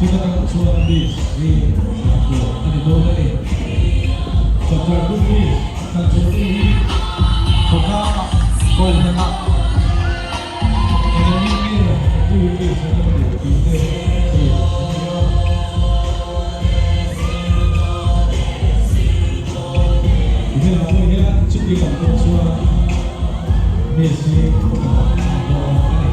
Chuta tang chuan Miss hi thlan tur a ni dawn a ni. Chapchar Kut Miss thlan chhuah tu hi khawtlangah kohhranah engangin nge tu hi Miss an lo nih tih te hrilh an ni a. Kuminah pawh hian chuti lam pawh chuan Miss hi pakhat a ni dawn a ni.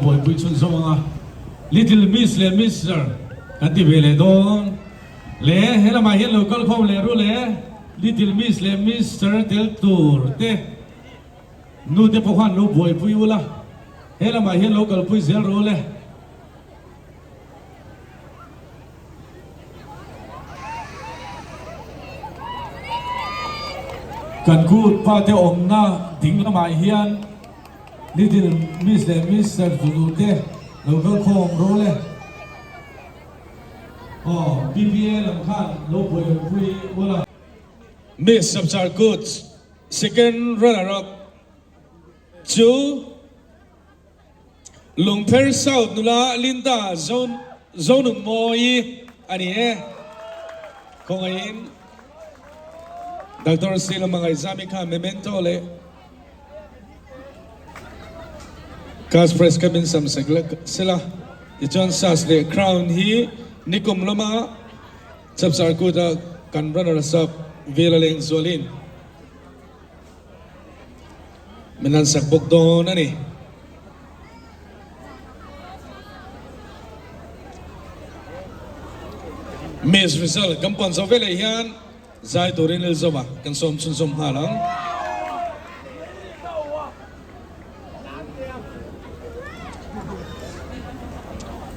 Buaipui chhun zawng anga Little Miss leh Mister kan ti ve leh dawn le he lamah hian lo kal khawm leh ru le Little Miss leh Mister tel tur te nu te pawh khan lo buaipui ula he lamah hian lo kalpui zel ru le. Kan kut pa te awmna ding lamah hian Little Miss leh Mister Dudu te lo kal khawm rawh le. Aw BBA lam khan lo buaipui ula. Miss Chapchar Kut second runner up chu Lungpher South nula Linda Zonunmawii a ni e. Khawngaihin Doctor Sila Mangaizami kha memento leh Cash Prize kha min sam sak sela. Tichuan Sas leh Crown hi nikum lama Chapchar Kut-a kan runner sap Vela Lengzualin Min han sak bawk dawn a ni. Miss result kan puan zo veleh hian zai turin Lilzova kan sawm chhunzawm nghal ang.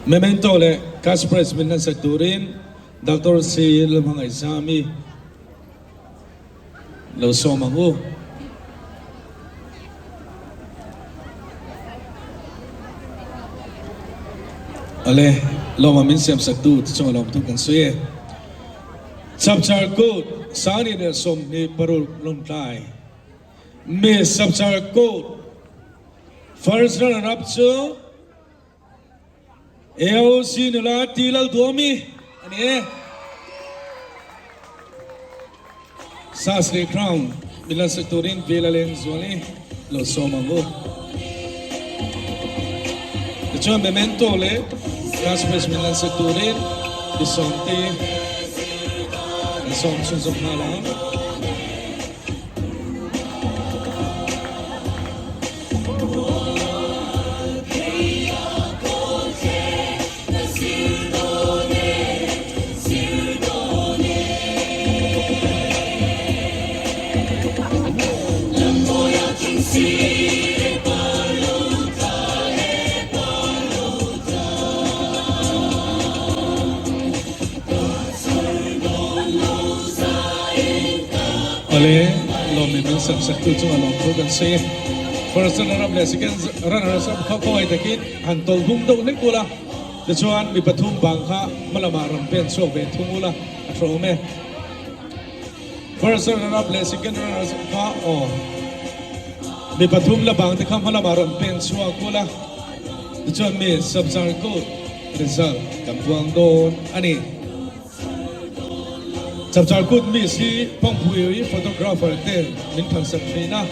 Memento leh cash prize min han sak turin Doctor C Lalhmangaihzami Lo sawm ang u. Awle, lawma min siam sak tu ti chunga lawm thu kan sawi e. Chapchar Kut Sangni leh 26 lawmtlai Miss Chapchar Kut First Runner Up chu AOC nula T Lalduami a ni e. Sas leh Crown min la sak turin Vela Lengzuali. lo sawm ang u. Tichuan memento leh cash prize min lan sak turin mi sawmte an sawm chhunzawm nghal ang. Awle, lawmmi min saksak tu chungah lawmthu kan sawi e. First runner up leh second runner up kha khawngaih takin han tawlh hung deuh hlek ula, tichuan mi pathum bang kha hmalamah rawn pen chhuak ve thung ula a tha awm e. First runner up leh second runner up kha aw mi pathum la bang te kha hmalamah rawn pen chhuak ula, tichuan mi Sabzar Gold result kan puang dawn a ni. Chapchar Kut Miss hi Pawngpui photographer te min phansak thin a,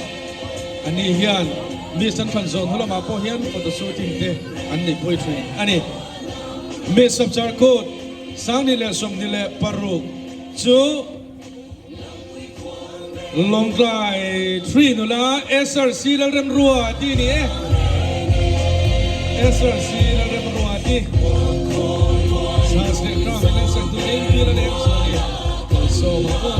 ani hian Miss an thlan zawn lamah pawh hian photo shooting te an neihpui thin a ni. Miss Chapchar Kut 2026 chu Lawngtlai 3 nula SRC Lalremrua tih a ni e. SRC Lalremrua tih. Sas leh Crown in an sak turin Bill a leng chu a ni. Malsawm ang u.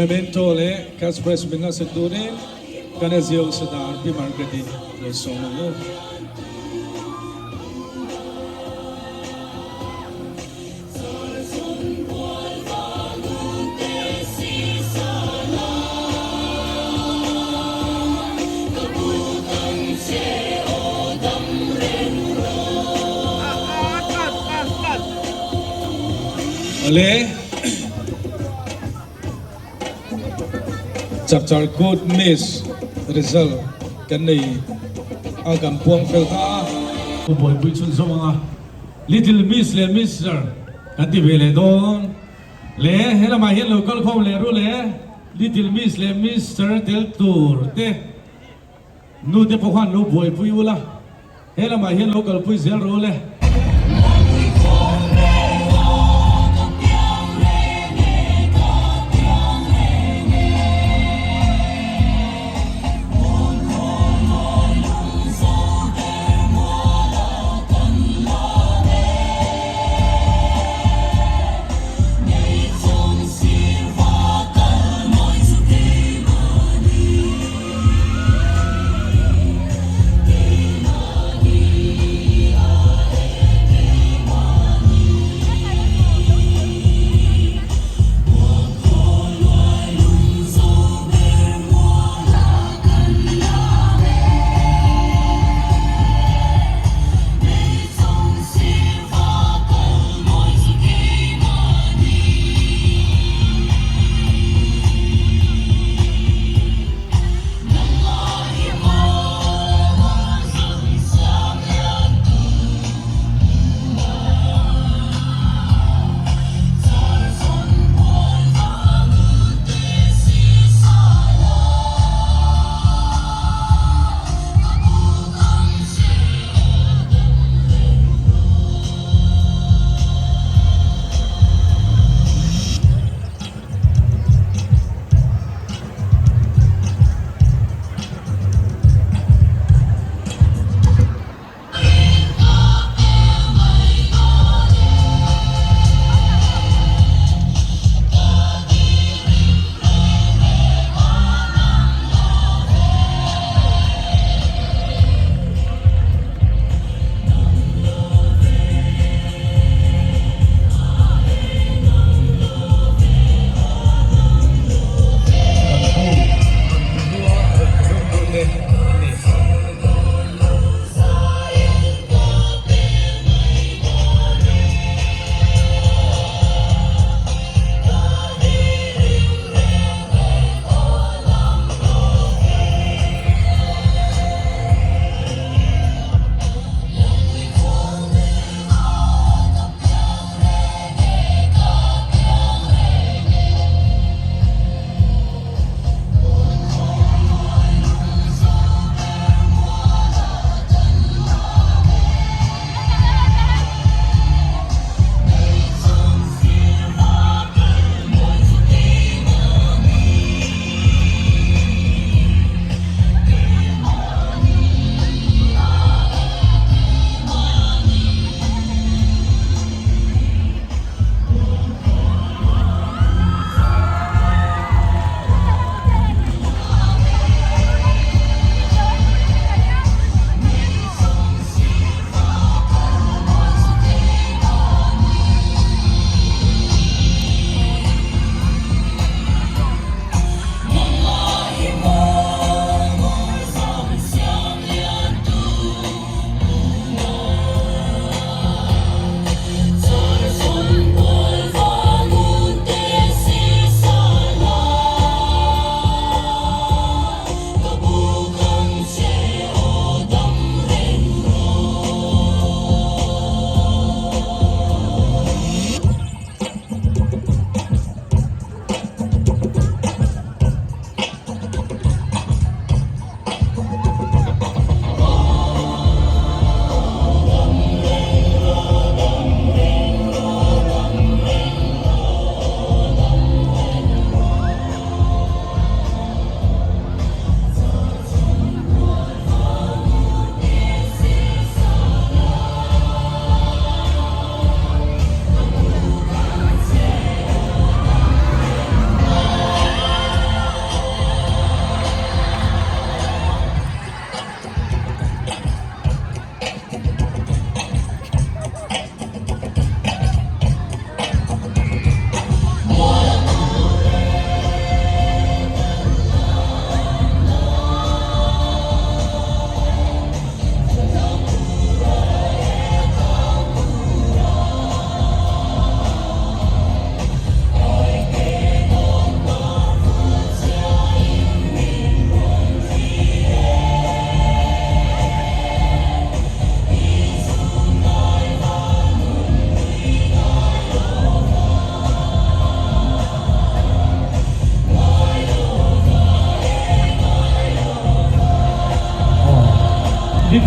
Memento leh Cash Prize min la sak turin Kan Azio Sadar Pi Margaret i lo sawm ang u. Awle. Chapchar Kut Miss result kan nei a kan puang fel ta a. Pu Bawipui chhun zawm anga Little Miss leh Mister kan ti ve leh dawn le he lamah hian lo kal khawm leh ru le Little Miss leh Mister tel tur te nu te pawh khan lo buaipui ula he lamah hian lo kalpui zel ru le.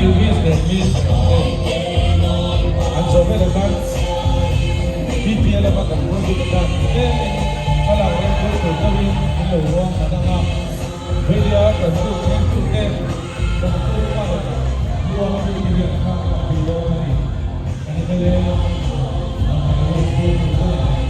Little Miss leh Mister te an zawh veleh khan PPA lama kan hruaitute khan tlemin thlalak rem pui tur deuhin min lo ruang hman ang a, Veilia kan kut thlengtute kan kut hman luang tu te hian thla an pui dawn a ni. Kan mla an han ruat pui tur deuh a ni.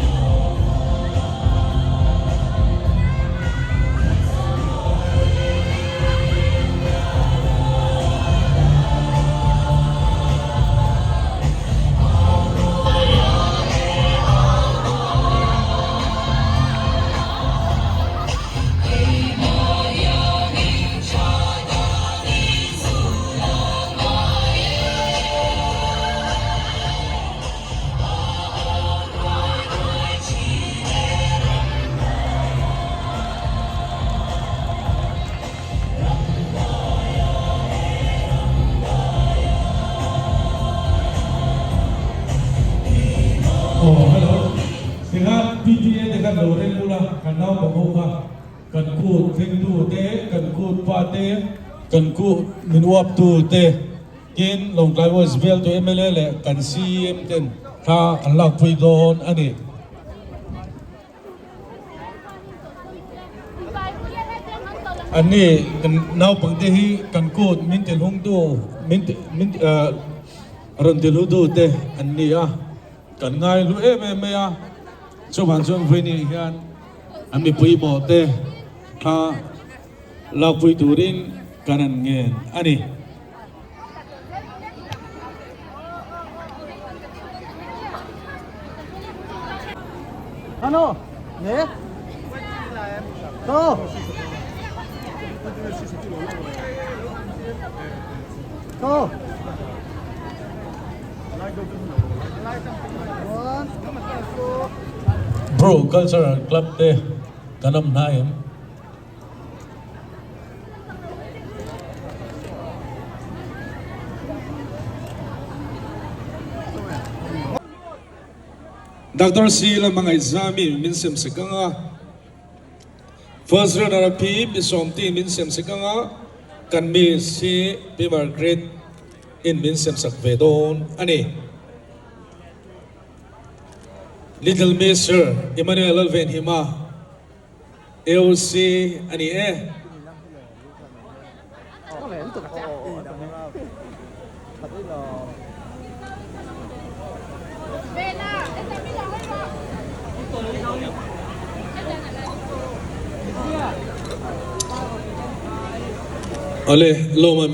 Aw hello tikhan PTA te khan lo reng ula kan naupang ho kha kan kut thlengtu te kan kut pa te kan kut min uap tu te tin Lawngtlai West bialtu mla leh kan CEM ten thla an lakpui dawn a ni. An ni kan naupangte hi kan kut min ti hlungtu min ti min ah rawn ti hlutu te an ni a kan ngai hlu em em mai a chuvang chuan vawiin hian an mipui mawh te thla lakpui turin kan an ngen a ni. Ano? Ne? To? To? Bro Cultural Club te kan awm hnai em? Doctor C lama ngaihzami min sem sek ang a, First runner up hi mi sawmti min sem sek ang a, kan miss hi Pi Margaret in min sem sak ve dawn a ni. Little Mister Emmanuel Lalvenhima. AOC a ni e. Awle, lawm a.